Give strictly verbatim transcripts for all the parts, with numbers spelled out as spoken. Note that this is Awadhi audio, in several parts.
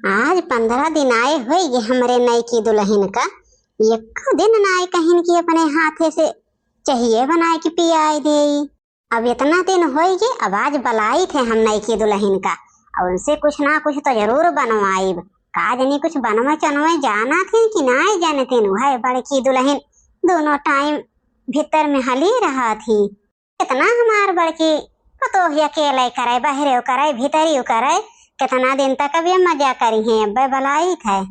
आज पन्द्रह दिन आए होइगे हमरे नइकी दुलहिन का, एक्को दिन नाय कहिन कि अपने हाथे से चहिए बनाए के पियाए देई। अब एतना दिन होइगे, अब आज बलाइत है हम नइकी दुलहिन का, अउर उनसे कुछ ना कुछ तो जरूर बनवाइब। का जनी कुछ बनवे चनवे जानत हैं कि नाय जानत हैं, उहै बड़की दुलहिन दोनों टाइम भीतर में हली रहत ही। केतना हमार बड़की पतोह अकेले करे, बहरेउ करे, भीतरिउ करे, केतना दिन तक अब ये मजा करिहैं, अब्बे बलाइत है।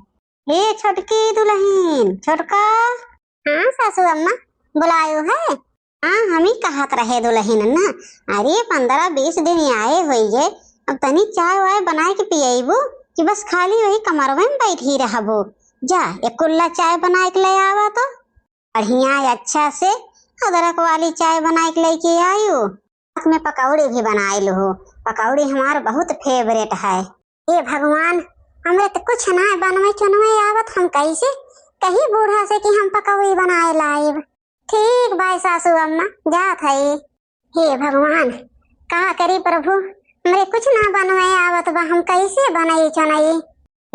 ए छोटकी दुलहिन, छोटका। हाँ सासू अम्मा, बुलायो है? हाँ, हम ही कहत रहे दुलहिन ना, अरे पन्द्रह बीस दिन आए होइगे, अब तनी चाय वाय बनाए के पियैबू कि बस खाली वही कमरवे में बैठी रहबू? जा, एक कुल्ला चाय बनाए के ले आवा तो। बढ़िया अच्छा से अदरक वाली चाय बनाए के लेके आयु। साथ में पकौड़ी भी बनाए लूहू। पकौड़ी हमार बहुत favourite है। हे भगवान, हमरे तो कुछ ना बनवे चुनवे आवत, हम कैसे कही बूढ़ा से कि हम पकौड़ी बनाए लाइब। ठीक बाय सासू अम्मा, जात हई। हे भगवान, का करी प्रभु, हमरे कुछ ना बनवे आवत बा, हम कैसे बनई चुनई?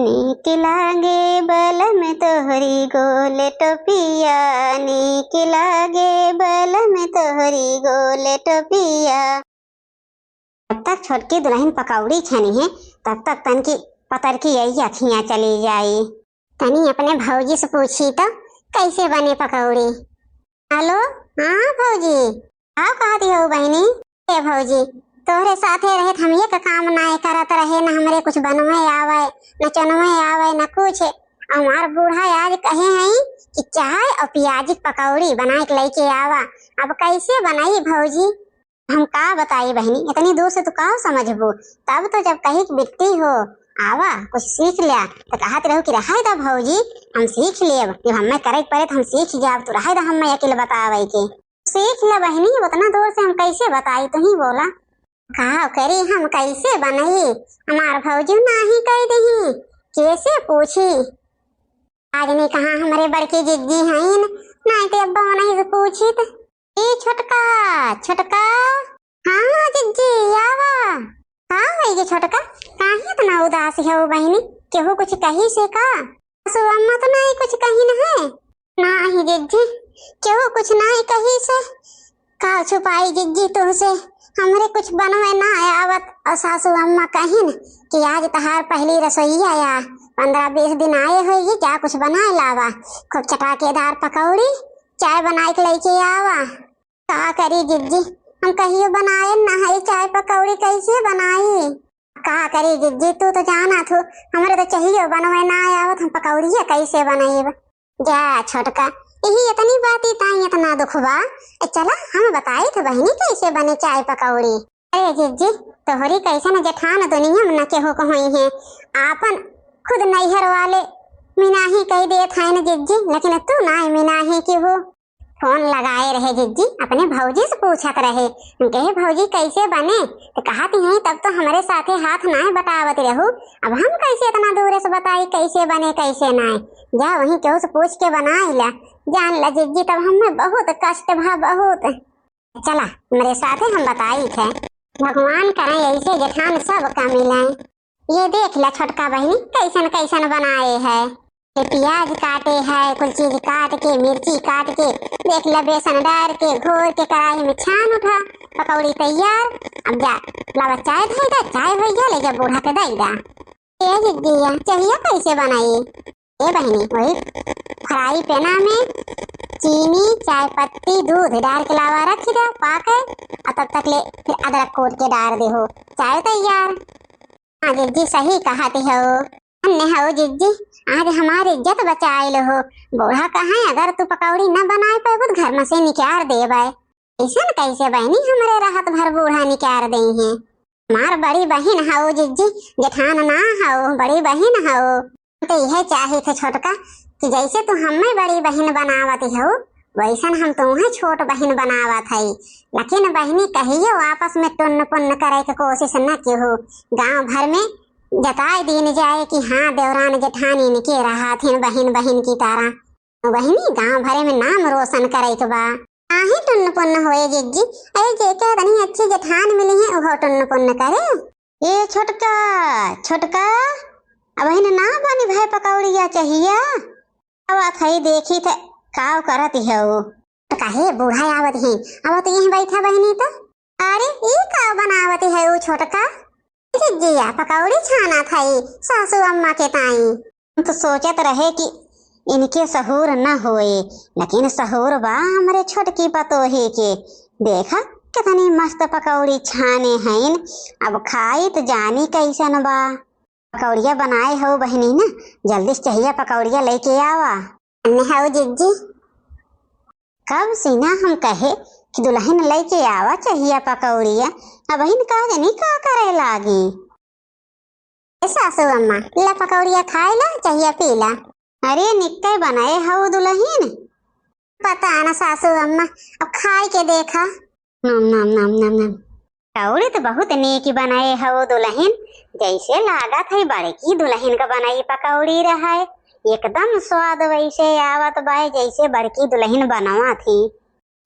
नीक लागे बलम तोहरी गोल टोपिया, नीक लागे बलम तोहरी गोल टोपिया। जब तक छोटकी दुलहिन पकौड़ी छनी है, तब तक तनकी पतरकी यही अखियाँ चली जाई। तनी अपने भौजी से पूछी तो, कैसे बने पकौड़ी? हेलो, हाँ भौजी, का कहती हो बहिनी? ए भौजी, तोहरे साथे रहे त हम एक काम नाय करत रहे, न हमरे कुछ बनवे आवे, न चुनवे आवे, न कुछ। हमार बूढ़ा आज कहे हैं कि चाय और प्याज की पकौड़ी बनाए के लेके आवा। अब कैसे बनाई भौजी? हम का बताई बहिनी, इतनी दूर से तू का समझबू? तब तो जब कही कि बिट्टी हो, आवा कुछ सीख लिया, तो कहत रहू कि रहाई दा भौजी, हम सीख लेब, जब हमें करे के पड़े तो हम सीख जाब, तू रहाई दा हमें अकेले बतावे के। सीख ले बहिनी, उतना दूर से हम कैसे बताई, तू ही बोला। का करी हम, कैसे बनई, हमार भौजी नाही कह दही, कैसे पूछी? आज नहीं कहाँ हमरे बड़की जिज्जी हईन, नाई ते अब्बा नहीं से पूछित। ए छोटका, छोटका। हाँ जिज्जी, आवा। का होई गे छोटका, काहे इतना उदास हो बहिनी? केहू कुछ कही से का? सासू अम्मा तो नहीं कुछ कही न है। नाही जिज्जी, केहू कुछ नाही कही से। का छुपाई जिज्जी तुमसे, हमरे कुछ बनवे ना आवत। और सासू अम्मा कहिन कि आज तहार पहली रसोईया या, पन्द्रह बीस दिन आए होई, जा कुछ बनाए लावा, खूब चटाकेदार पकौड़ी, चाय बनाए के लेके आवा। का करी जिज्जी, हम कहियो बनाए ना है चाय पकौड़ी, कैसे बनाई? का करी जिज्जी, तू तो जाना थू, हमरे तो चाहिए बनवे ना आवत, हम पकौड़िया कैसे बनाइब? जा छोटका, यही इतनी बात ही ताई इतना दुख बा। ए, चला हम बताई थे बहिनी कैसे बने चाय पकौड़ी। अरे जिज्जी, तोहरी कैसन जेठान दुनिया में न केहू को होई है। आपन खुद नैहर वाले मिनाही कह देत हैं न जिज्जी, लेकिन तू ना मिनाही की हो। फोन लगाए रहे जिज्जी, अपने भौजी से पूछत रहे। हम कहे, "भौजी, कैसे बने?" तो कहत हैं, "तब तो हमरे साथे हाथ नाय बटावत रहू, अब हम कैसे इतना दूर से बताई कैसे बने, कैसे नाय? जा वहीं केहू से पूछ के बनाई ला।" जान ला जिज्जी, तब हमें बहुत कष्ट भा, बहुत। चला, हमरे साथे हम बताई थे। भगवान करें ऐसे जेठान सबका मिलें। ये देख ला छोटका बहिनी, कैसन कैसन बनाए है। ये प्याज काटे है, कुल चीज काट के, मिर्ची काट के, देख ला बेसन डार के, घोर के कढ़ाई में छान उठा, पकौड़ी तैयार। अब जा, लावा चाय धई दा, चाय होई जा, ले जा बूढ़ा के दई दा। ए जिज्जिया, चहिया कैसे बनाई? ए बहिनी, वही फ्राई पैना में चीनी, चाय पत्ती, दूध डार के लावा रखी दा, पाके, और तब तक ले फिर अदरक कूट के डार दे हो, चाय तैयार। हाँ जिज्जी, सही कहत हो। धन्य हो जिज्जी, आज हमार इज्जत बचाए लो हो। बूढ़ा कहे, "अगर तू पकौड़ी न बनाए पैबू, तो घर में से निकार देबे।" ऐसन कैसे बहिनी, हमरे रहत भर बूढ़ा निकार दे हैं। हमार बड़ी बहिन हो जिज्जी, जेठान ना हो, बड़ी बहिन हो। तो यह चाहे थे छोटका कि जैसे तू हमें बड़ी बहिन बनावत हो, वैसन हम तुम्हें छोट बहिन बनावत हई। लेकिन बहिनी कहियो आपस में टुन्न पुन्न करे के कोशिश न किहो। गांव भर में जताए दीन जाए कि हाँ, देवरान जेठानी इनके रहत हैं बहिन बहिन की तरह। बहिनी गांव भरे में नाम रोशन करे के बा। काहे टुन्न पुन्न होए जिज्जी? अरे जेके इतनी अच्छी जेठान मिली है, उहो टुन्न पुन्न करे। ए छोटका, छोटका, अबहिन ना बनी भए पकौड़िया चहिया। आवत हई, देखी थे काव करत हऊ। काहे बूढ़ा आवत ही? अब तो यहीं बैठा बहिनी तो। अरे, ई काव बनावत हऊ छोटका? जिज्जिया पकौड़ी छानत हई सासू अम्मा के ताई। हम तो सोचत रहे कि इनके सहूर न होए, लेकिन सहूर बा हमरे छोटकी पतोहे के। देखा, कितनी मस्त पकौड़ी छाने हईन। अब खाई त जानी कैसन बा। पकौड़िया बनाए हऊ बहिनी ना, जल्दी से चहिया पकौड़िया लइके आवा। अन्ने हऊ जिज्जी। कब से ना हम कहे कि दुलहिन लइके आवा चहिया पकौड़िया, अबहिन का जनी का करे लागी। ए सासू अम्मा, ला पकौड़िया खाए ला, चहिया पी ला। अरे निक्के बनाए हऊ दुलहिन। पता ना सासू अम्मा, अब खाए के देखा। नम, नम, नम, नम, नम। पकौड़ी तो बहुत नीक बनाए हऊ दुलहिन, जैसे लागत है बड़की दुलहिन का बनाई पकौड़ी रहे। एकदम स्वाद वैसे आवत बाय, जैसे बड़की दुलहिन बनवा थी।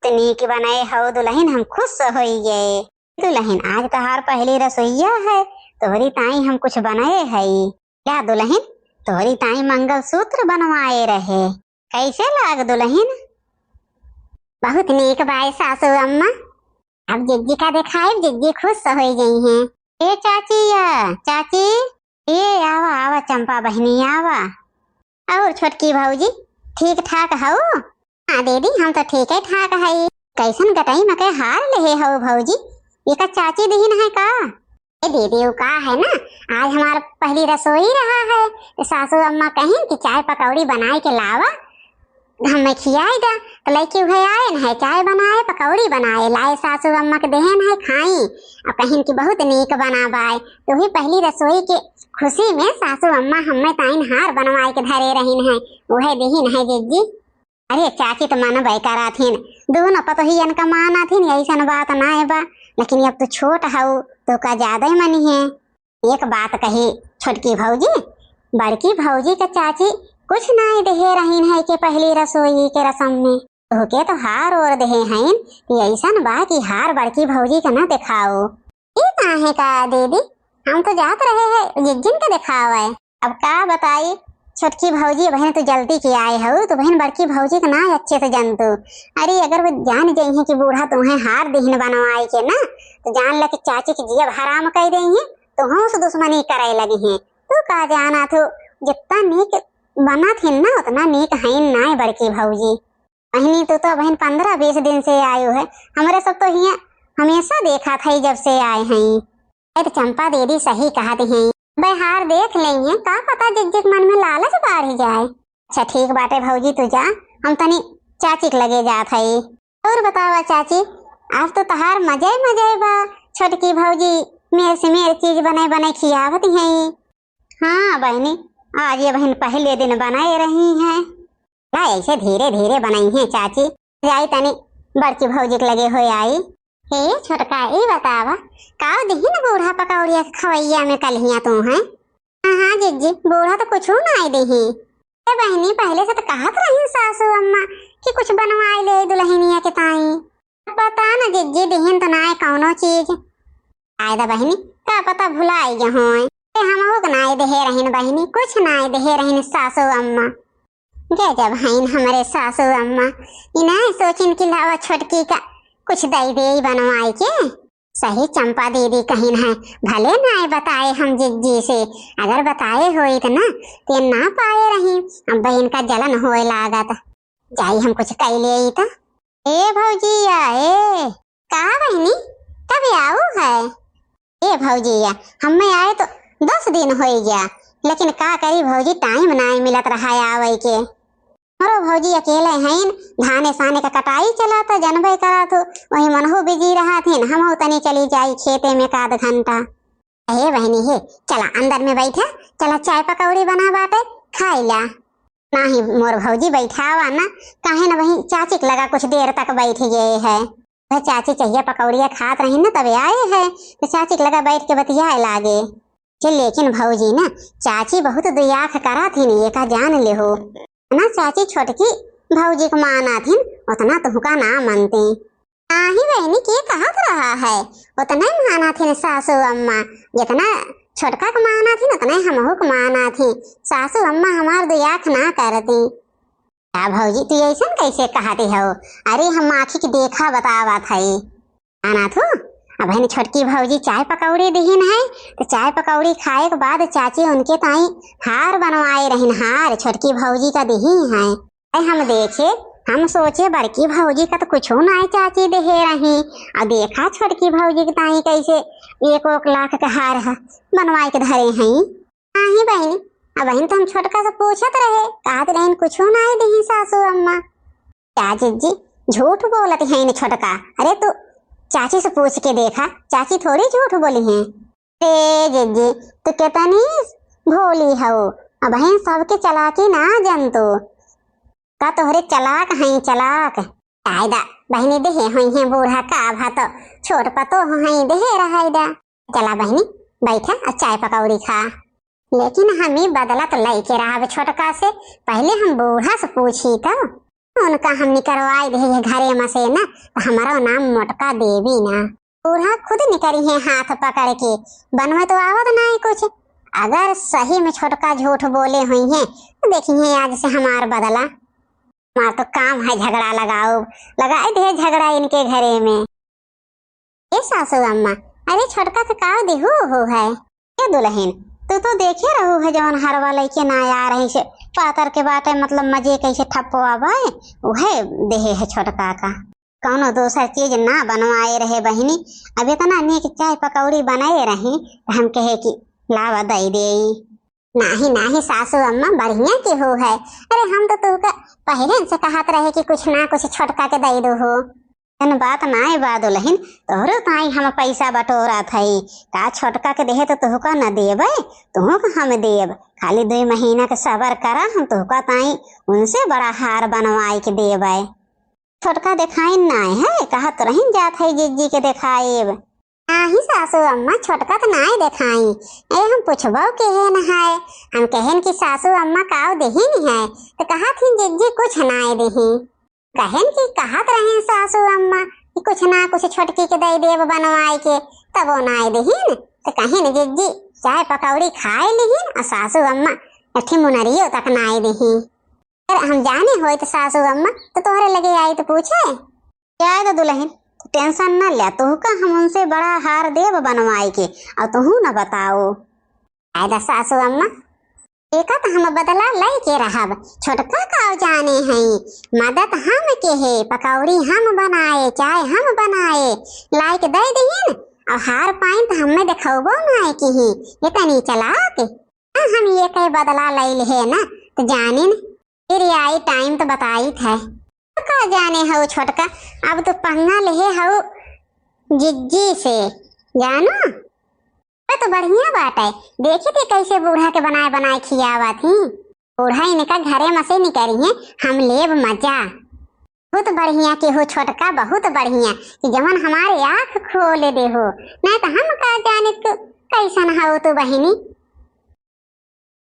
तो नीक बनाए हऊ दुलहिन, हम खुश होई गए। दुलहिन, आज तोहार पहली रसोईया है, तोहरी ताई हम कुछ बनाए हई। क्या दुलहिन, तोहरी ताई मंगलसूत्र बनवाए रहे, कैसे लाग दुलहिन? बहुत नीक बाय सासू अम्मा। अब जिज्जी का देखाइब, जिज्जी खुश होई गई हैं। ए चाची या, चाची, ए आवा, आवा चंपा बहिनी, आवा। और छोटकी भौजी, ठीक ठाक हऊ? हाँ दीदी, हम तो ठीक है ठाक हई। कैसन गटई में के हार लेहे हऊ भौजी? एका चाची दिहिन है का? ए दीदी, उ का है ना, आज हमार पहली रसोई रहा है, तो सासू अम्मा कहिन कि चाय पकौड़ी बनाए के लावा, हमें खियाई दा। तो लइके उहे आए न है, चाय बनाए, पकौड़ी बनाए, लाए सासू अम्मा के देहन है खाई, और कहिन कि बहुत नीक बना बाय। तो वही पहली रसोई के खुशी में सासू अम्मा हमें ताइन हार बनवाए के धरे रहिन है, उहे दिहिन है जिज्जी। अरे चाची तो मनबे कराथिन, दोनों पतोहियन का मानाथिन, ऐसन बात नाय बा, लेकिन अब तू छोट हऊ, तो का ज्यादा ही मनी है। एक बात कही छोटकी भौजी, बड़की भौजी के चाची कुछ नाय देहे रहीन है के पहली रसोई के रसम में, तोहके तो हार ओर देहे हैं कि ऐसन बा कि हार बड़की भौजी के ना देखाओ। ई काहे का दीदी, हम तो जात रहे हैं जिज्जिन के देखावे। अब का बताई छोटकी भौजी, बहन तू जल्दी के आए हऊ, तो बहन बड़की भौजी के ना अच्छे से जानतू। अरे अगर वो जान जइहे कि बूढ़ा तुम्हें हार दिहिन बनवाए के ना, तो जान ले कि चाची के जियब हराम कर देइहे, तो हमसे दुश्मनी करे लगिहे। तू का जाना थू, जितना नीक बनत हिन ना उतना नीक हईन नाय बड़की भौजी। बहिनी, तू तो बहिन पन्द्रह बीस दिन से आयु है, हमरे सब तो हियाँ हमेशा देखा था जब से आए हैं। ए तो चंपा दीदी सही कहत हैं, बे हार देख लेइहे, का पता जिज्जी के मन में लालच बढ़ जाए। अच्छा ठीक बाटे भौजी, तू जा, हम तनी चाची के लगे जात हई। और बतावा चाची, आज तो तहार मजे मजे बा, छोटकी भौजी मेर से मेर चीज बने बने खियावत हैं। हाँ बहिनी, आज ये बहिन पहले दिन बनाए रही हैं। ला ऐसे धीरे धीरे बनाई हैं चाची। जाई तनी बड़की भौजी के लगे हो आई। हे छोटका, ई बतावा, का दिहिन बूढ़ा पकौड़िया के खवैया में कलहिया तू हैं? हाँ हाँ जिज्जी, बूढ़ा तो कुछ ना आई दिही। ए बहिनी, पहले से तो कहत रही सासू अम्मा कि कुछ बनवाए ले दुल्हनिया के ताई। पता न जिज्जी, दिहिन तो नाय कौनो चीज। आय दा बहिनी, का पता भुलाई गए होए। ए, हमहू के नाय देहे रहिन बहिनी, कुछ नाय देहे रहिन सासू अम्मा। गजब हईन हमरे सासू अम्मा, ई नाय सोचिन कि लावा छोटकी का कुछ दई दे बनवाए के। सही चंपा दीदी कहिन है, भले नाय बताए हम जिज्जी से, अगर बताए होइत ना, ते ना पाए रही। अब इनका जलन होए लागत। जाई हम कुछ कई ले आई त। ए भौजिया, ए। का बहिनी, कब आऊ है? ए भौजिया, हमें आए तो दस दिन होई गया, लेकिन का करी भौजी, टाइम नाय मिलत रहा आवे के। हमरो भौजी अकेले हईन, धाने साने का कटाई चला था, जनबे करा थू, वही मनहू बिजी रहा थीन, हमहू तनी चली जाई खेते में एक आध घंटा। हे बहिनी हे, चला अंदर में बैठा, चला चाय पकौड़ी बना बाटे, खाई ला। नाही मोर भौजी बैठावा ना, काहे न वही चाची के लगा कुछ देर तक बैठ गए है। वह चाची चहिया पकौड़िया खात रही न तबे आए है, तो चाची के लगा बैठ के बतियाए लागे। जे लेकिन भौजी ना, चाची बहुत दुयाख करा थी न, ये का जान ले हो। ना चाची छोटकी भौजी को माना थी, उतना तुहका ना मनती। नाही बहिनी, के कहत रहा है? उतने माना थिन सासू अम्मा, जितना छोटका के मानत ही न, उतने हमहू के मानत ही। सासू अम्मा हमार दुई आँख ना करती। का भौजी, तू अइसन कइसे कहत हऊ? अरे, हम आँखी के देखा बतावत हई। जाना थू, अबहिन छोटकी भौजी चाय पकौड़ी दिहिन है, तो चाय पकौड़ी खाए के बाद चाची उनके ताई हार बनवाए रहिन, हार छोटकी भौजी का दिही है। ऐ हम देखे, हम सोचे बड़की भौजी का तो कुछो नाई चाची देहे रही, और देखा छोटकी भौजी के ताई कैसे एक एक लाख का हार ह, बनवाए के धरे हैं। नाही बहिनी, अबहिन तो हम छोटका से पूछत रहे, कहत रहिन कुछो नाई दिही सासू अम्मा। का जिज्जी, झूठ बोलत है न छोटका? अरे तू चाची से पूछ के देखा, चाची थोड़ी झूठ बोली है। ए जिज्जी, तू कितनी भोली हऊ, अबहिन सबके चालाकी ना जनतू। का तोहरे चालाक हैं, चालाक? आय दा, बहिनी देहे होई हैं बूढ़ा का भा तो छोट पतोह हैं देहे रहाय दा। चला बहिनी, बैठा और चाय पकौड़ी खा। लेकिन हम ई बदला तो लइके रहब छोटका से, पहिले हम बूढ़ा से पूछी तो। उनका हम निकरवाई दे ये घरे में से ना, तो हमारा नाम मोटका देवी ना। बूढ़ा खुद निकरी है हाथ पकड़ के, बनवे तो आवत नाई कुछ। अगर सही में छोटका झूठ बोले हुई हैं, तो देखी हैं आज से हमार बदला। हमार तो काम है झगड़ा लगाओ, लगाई दे झगड़ा इनके घरे में। ए सासू अम्मा, अरे छोटका के काव देहू हो है? ए दुलहिन, तू तो देखे रहू है जवन हरवा लइके ना आ रही से, पातर के बाटे मतलब मजे कैसे ठप्पो आवे, उहे देहे है छोटका का। कौनो दोसर चीज ना बनवाए रहे बहिनी, अब इतना नीक चाय पकौड़ी बनाए रही, तो हम कहे कि लावा दई देई। नाही, नाही सासू अम्मा, बढ़िया केहू है। अरे हम तो तुहका पहिले से कहत रहे कि कुछ ना कुछ छोटका के दई दो हो। एन बात नाय बा दुलहिन, तोहरो ताई हम पैसा बटोरत हई। का छोटका के देहे तो तुहका न देबे, तुहू के हम देब। खाली दुई महीना के सबर करा, हम तुहका ताई उनसे बड़ा हार बनवाई के देबे। छोटका देखाइन नाय है, कहत रहिन जात है जिज्जी के देखाएब। नाही सासू अम्मा, छोटका त नाय देखाई। ए, हम पूछबो केहेन है, हम कहेन कि सासू अम्मा काव देहिन है, त कहत हिन जिज्जी कुछ नाय देही। कहेन कि कहत रहिन सासू अम्मा कि कुछ ना कुछ छोटकी के दई देब बनवाई के, तबो नाय देहिन। त कहिन जिज्जी चाय पकौड़ी खाए लिहिन और सासू अम्मा अठी मुनरियो तक नाय देही। अगर हम जाने होई त सासू अम्मा त तोहरे लगे आई त पूछे। जाए दो दुलहिन, तू tension न ल्या, तुहका हम उनसे बड़ा हार देब बनवाई के, और तुहू न बताओ। आय दा सासू अम्मा, एका त हम बदला लइके रहब, छोटका काव जाने हई, मदद हम केहे, पकौड़ी हम बनाए, चाय हम बनाए, लाइके दे दिहिन, और हार पाइन त हमें देखौबो नाय किही, इतनी चालाक। हाँ, हम ये कहे बदला लई लिहे ना, त जानिन, फिर आई time त बताइत है। का जाने हऊ छोटका, अब तो पंगा लेहे हऊ जिज्जी से, जानो? अबे तो बढ़िया बात है, देखी थी कैसे बूढ़ा के बनाए बनाए खियावा थी। बूढ़ा इनका घरे में से निकरी है, हम लेब मजा। बहुत बढ़िया केहू छोटका, बहुत बढ़िया कि जवन हमारे आँख खोले देहो, नहीं तो हम का जाने तू कैसन हऊ तू बहिनी।